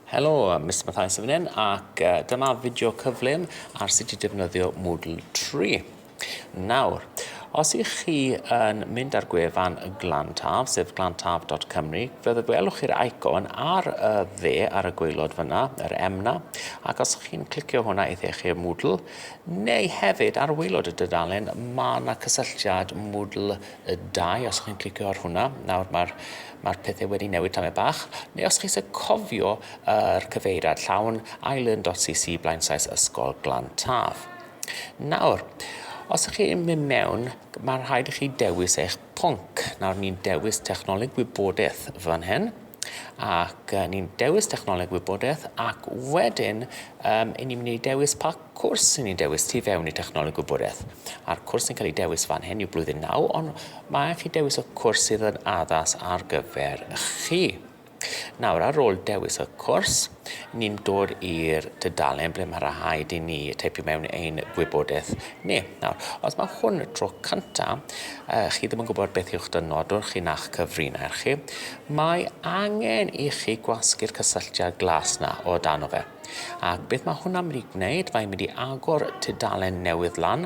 Helo, Mister Mathias yn fan hyn, ac dyma fideo cyflym ar sut i defnyddio Moodle 3. Nawr, os ych chi yn mynd ar gwefan Glan Taf, sef glantaf.cymru, fe welwch chi'r icon ar y dde, ar y gwaelod fyna, yr M na, ac os ych chi'n clicio hwnna eith eich i'r Moodle, neu hefyd ar waelod y dudalen, mae yna cysylltiad Moodle 2, os chi'n clicio ar hwnna, nawr mae'r mae pethau wedi newid tamed bach, neu os chi eisiau cofio yr cyfeiriad llawn, ilearn.cc blaensaes ysgol Glan Taf. Nawr, os ych chi'n mynd mewn, mae'n rhaid i chi dewis eich pwnc. Nawr, ni'n dewis technoleg gwybodaeth fan hyn, ac ni'n dewis technoleg gwybodaeth, ac wedyn um, ni'n mynd i dewis pa cwrs sy'n ni'n dewis tu fewn i technoleg gwybodaeth. A'r cwrs sy'n cael ei dewis fan hyn yw blwyddyn 9, ond mae angen chi dewis y cwrs sydd yn addas ar gyfer chi. Nawr, ar ôl dewis y cwrs, ni'n dod i'r tudalen ble mae rhaid i ni teipio mewn ein gwybodaeth ni. Nawr, os mae hwn y tro cyntaf, uh, chi ddim yn gwybod beth yw'ch dynodwr chi na'ch cyfrinair chi, mae angen i chi gwasgu'r cysylltiad glas na o dan o fe. Ac beth mae hwnna'n mynd i gwneud, mae'n mynd i agor tudalen newydd lan.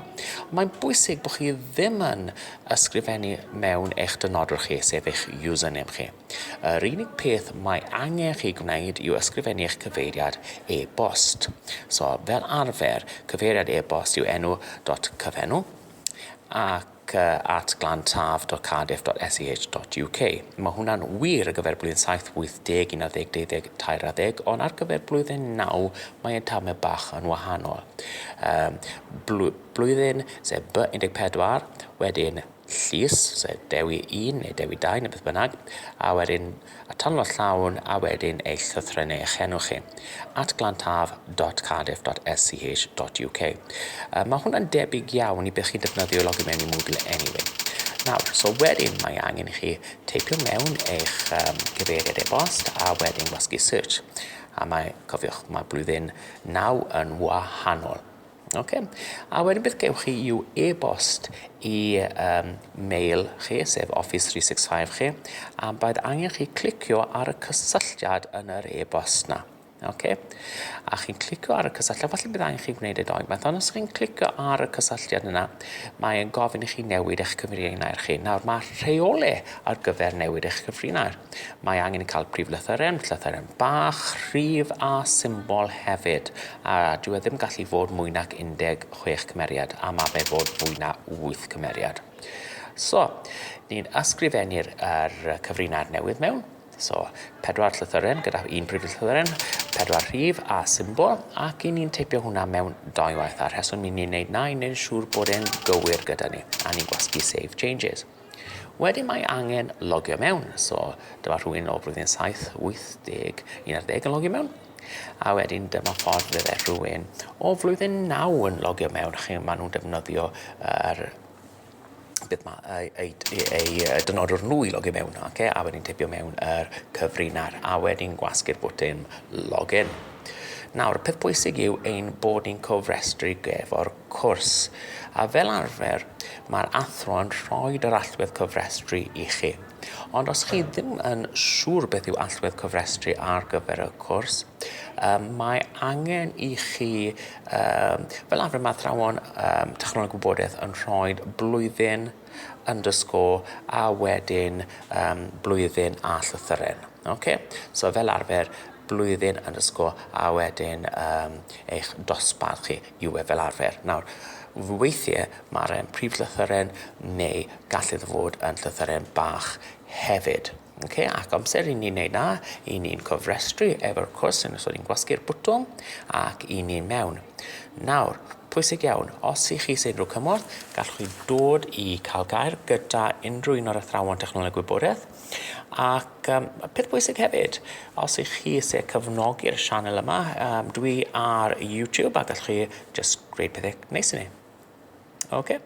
Mae'n bwysig bod chi ddim yn ysgrifennu mewn eich dynodwr chi, sef eich username chi. Yr unig peth mae angen chi gwneud yw ysgrifennu eich cyfeiriad e-bost. So, fel arfer, cyfeiriad e-bost yw enw dot cyfenw ac at glantaf.cardiff.sch.uk. Mae hwnna'n wir ar gyfer blwyddyn 7, 8, 10, 11, 12, 13, ond ar gyfer blwyddyn 9 mae e'n tamed bach yn wahanol. Um, blwyddyn, sef B14, wedyn llys, sef Dewi 1 neu Dewi 2 neu beth bynnag, a wedyn a tanlo llawn a wedyn eich llythrennau neu eich enw chi at glantaf.cardiff.sch.uk. Mae hwnna'n debyg iawn i beth chi'n defnyddio i logio mewn i Moodle anyway. Nawr, so wedyn mae angen i chi teipio mewn eich um, cyfeiriad e-bost a wedyn gwasgu search. A mae, cofiwch, mae blwyddyn 9 yn wahanol. Ok, a wedyn beth gewch chi yw e-bost i um, mail chi, sef Office 365 chi, a bydd angen chi clicio ar y cysylltiad yn yr e-bost na. Ok, a chi'n clicio ar y cysylltiad, falle bydd angen chi gwneud e doi waith, ond os chi'n clicio ar y cysylltiad yna, mae'n gofyn i chi newid eich cyfrinair chi. Nawr, mae rheolau ar gyfer newid eich cyfrinair. Mae angen cael prif lythyren, llythyren bach, rhif a symbol hefyd. A dyw e ddim gallu fod mwy nag 16 cymeriad, a mae fe fod fwy na 8 cymeriad. So, ni'n ysgrifennu'r er cyfrinair newydd mewn. So, pedwar llythyren gyda un prif llythyren, pedwar rhif a symbol, ac i ni'n teipio hwnna mewn dwywaith. A'r rheswm i ni'n neud na i wneud siŵr bod e'n gywir gyda ni. A ni'n gwasgu Save Changes. Wedyn mae angen logio mewn, so dyma rhywun o flwyddyn 7, 8, 10, 11 yn logio mewn. A wedyn dyma ffordd fydde rhywun o flwyddyn 9 yn logio mewn. Chi, maen nhw'n defnyddio yr beth mae ei, ei, ei, ei dynodwr nhw i logio mewn, okay? A wedyn teipio mewn yr cyfrinair, a wedyn gwasgu'r bwtyn login. Nawr, y peth pwysig yw ein bod ni'n cofrestru efo'r cwrs. A fel arfer, mae'r athro yn rhoi yr allwedd cofrestru i chi. Ond os chi ddim yn siŵr beth yw allwedd cofrestru ar gyfer y cwrs, um, mae angen i chi, um, fel arfer mae athrawon um, technoleg gwybodaeth yn rhoi blwyddyn underscore a wedyn um, blwyddyn a llythyren. Okay? So fel arfer, blwyddyn underscore a wedyn um, eich dosbarth chi yw e fel arfer. Nawr, weithiau mae'r um, prif llythyren neu gall iddo fod yn llythyren bach hefyd. Okay, ac amser i ni'n neud na, i ni'n cofrestru efo'r cwrs, yn so ni'n gwasgu'r bwtwm ac i ni'n mewn. Nawr, pwysig iawn, os i chi eisiau unrhyw cymorth, gallwch chi dod i cael gair gyda unrhyw un o'r athrawon technoleg gwybodaeth. Ac um, peth bwysig hefyd, os ych chi eisiau cefnogi'r sianel yma, um, dwi ar YouTube a gallwch chi just gwneud pethau neis i ni. Okay.